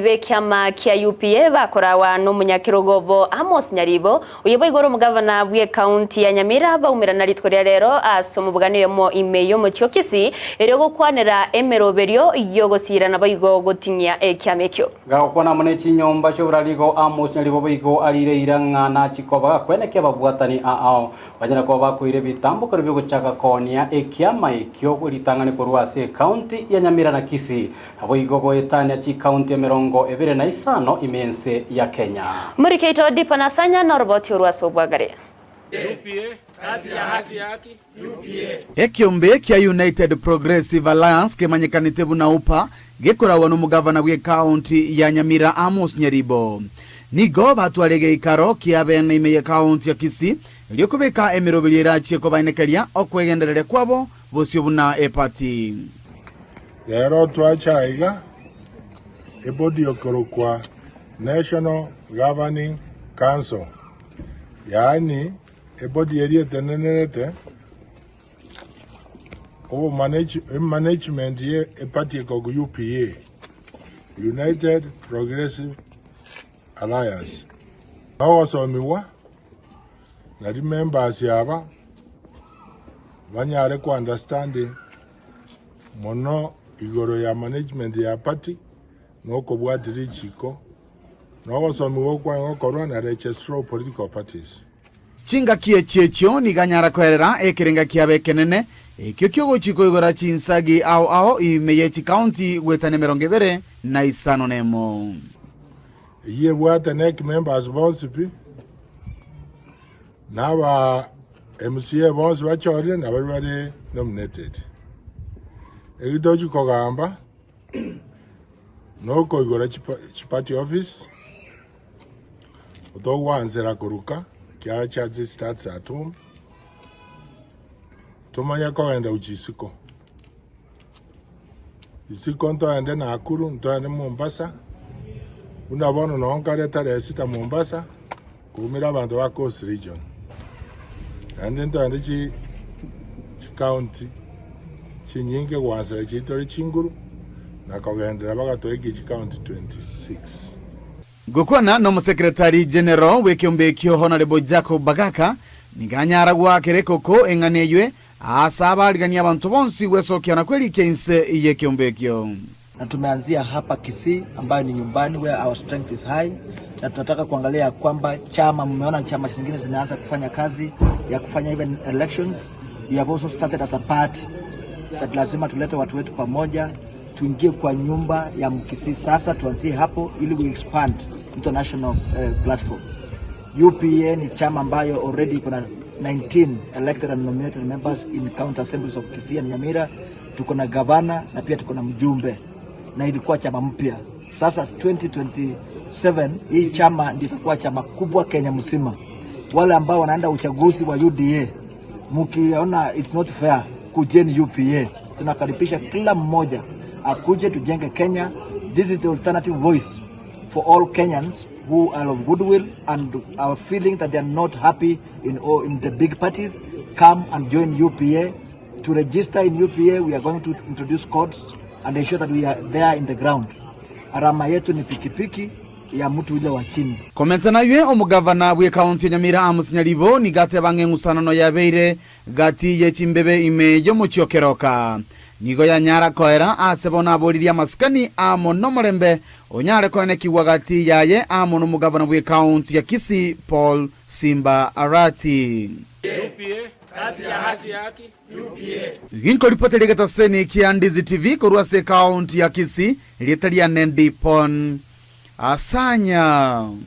B'ekiama kia UPA bakorawa nomonyakerogo obo Amos Nyaribo, oyio boigo ore omogavana bw'ecounty ya Nyamira baumerana rituko ria rero ase omobogani oyomo ime y'omochie o Kisii erio gokwanera emeroberio y'ogosiira naboigo goting'ia ekiama ekio. Gagokwana amo ne chinyomba chi'oborarigo, Amos Nyaribo boigo arire eira ng'a nachie koba gakwenekia ababwatani aao Banyare koba bakoira ebitambokero bi'ogochaka koonia ekiama ekio ritang'ani korwa ase ecounty ya Nyamira na Kisii, Naboigo goetania chikaunti 25 ime y'ense ya Kenya. Morike oito Dipo Nasanya noroboti orwo ase obwagare. Ekiombe kia United Progressive Alliance kemanyekanete buna UPA gekoragwa nomogavana bw'ekaunti ya Nyamira Amos Nyaribo. Nigo batware egeikaro kia bene ime y'ekaunti ya Kisii erio kobeka emeroberio erachie kobaenekeria okwegendereria kwabo bosio buna epati. Rero twacha aiga ebodi ekorokwa National Governing Council, yaani ebodi eria etenenerete emanagement ye eparty ekorokwa UPA, United Progressive Alliance. Nogosomigwa nari members aba banyare ko understand mono igoro ya management ya party na okobwatia richiko na ogosomigwa okwange gokorwa na registrar of political parties. Chingaki echi echio nigo anyara koerera ekerenga kiabo ekenene, ekio kiogochia koigora chinsagi ao ao ime ye chikaunti goetania 25. Eyio ebwate NEC members bonsi pi, na aba MCA bonsi bachorire na baria bare nominated. Eki tochi kogamba nokoigora chiparty office, togwansera koruka ekiagera church starts at home, tomanye kogenda gochia isiko. Isiko ntoende Nakuru, ntoende Mombasa, buna bono noo nkare tarehe sita Mombasa, koumera abanto ba Coast Region. Naende ntoende chi chicounty chinyinge goansera chiria tore chinguru, na kogenderera mpaka toike chicounty 26. Gokwana n'Omosekretari General bw'ekeombe ekio Honourable Jacob Bagaka, nigo anyara goakera ekoko eng'ana eywe Aase abariganie abanto bonsi gwesokia na kwerikia inse y'ekeombe ekio. Na tumeanzia hapa Kisii ambayo ni nyumbani where our strength is high, na tunataka kuangalia ya kwamba chama, mmeona chama zingine zimeanza kufanya kazi ya kufanya even elections. We have also started as a party that lazima tulete watu wetu pamoja, tuingie kwa nyumba ya Mkisii. Sasa tuanzie hapo ili we expand international uh, platform. UPA ni chama ambayo already iko na 19 elected and nominated members in county assemblies of Kisii and Nyamira. Tuko na gavana na pia tuko na mjumbe, na ilikuwa chama mpya. Sasa 2027 hii chama ndio itakuwa chama kubwa Kenya mzima. Wale ambao wanaenda uchaguzi wa UDA, mkiona it's not fair, kujeni UPA. Tunakaribisha kila mmoja akuje tujenge Kenya. This is the alternative voice for all Kenyans who are of goodwill and are feeling that they are not happy in, all, in the big parties, come and join UPA. To register in UPA, we are going to introduce codes and ensure that we are there in the ground. Arama yetu ni pikipiki ya mtu ule wa chini. Komentsa naywe omogavana bw'ekaunti ya Nyamira Amos Nyaribo nigo ateba ng'a eng'usanano yabeire gati ye chimbebe ime y'omochie o Keroka nigo yanyara koera ase bono aboririe amasikani amo nomorembe onyare koenekigwa gati yaye amo nomogavana bw'ekaunti ya Kisii Paul Simba Arati. Ginkoripoteria egetaseni kia Ndizi TV korwa ase ekaunti ya Kisii, erieta riane Dipon Asanya.